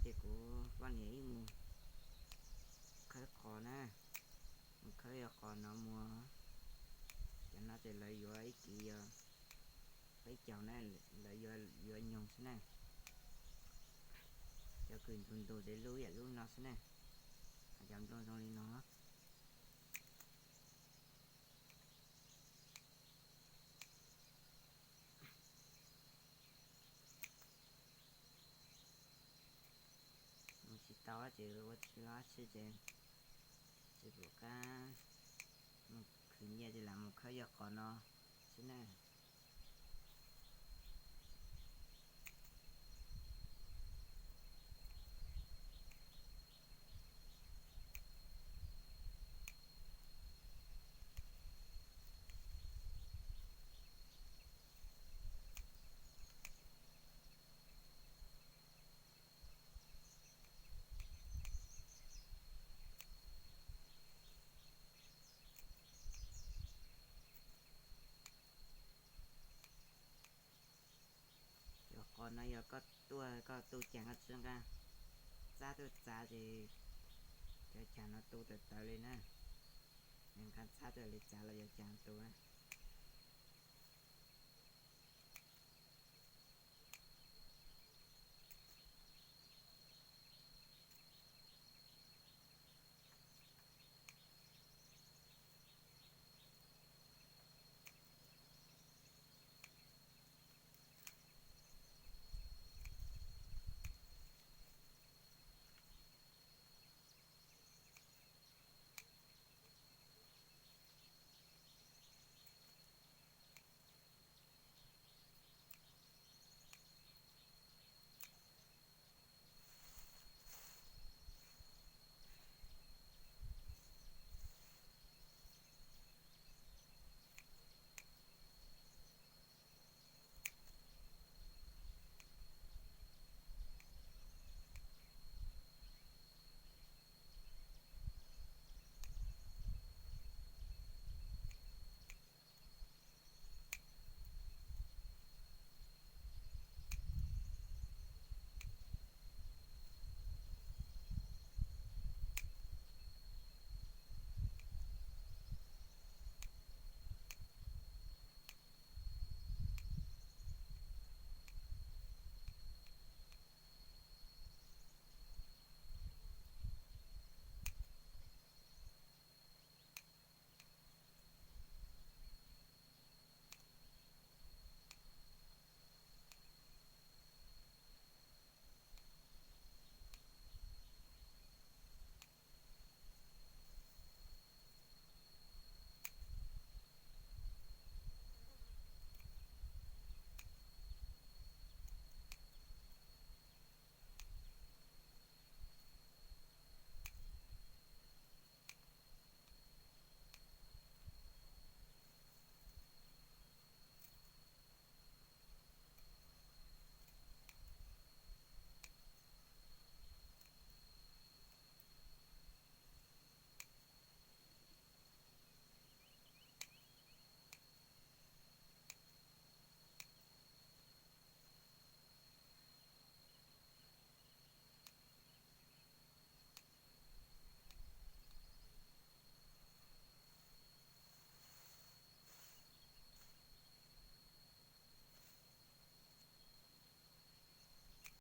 Kuv poj niam ib mus khawb qos na, mus khawb yog qos no muag, cov no ces lawv yuav ib kiv yog peb caug na, lawv yuav nyoog xwb na. Cov kws ntug ntug ces lub yam lub no xwb na, cov nplooj zoo li no. Mus tsis tau ces ua tsis lab tsi ces tsis pum qab mus khwv nyiaj ces lam mus khawb yog qos no xwb na. Cov qos no yog koj tuaj koj tu caag koj tsi nqa txab tuaj txav ces cov caag no tu tawv tawv li na. Nqa txab tuaj li txav los yog caag tu.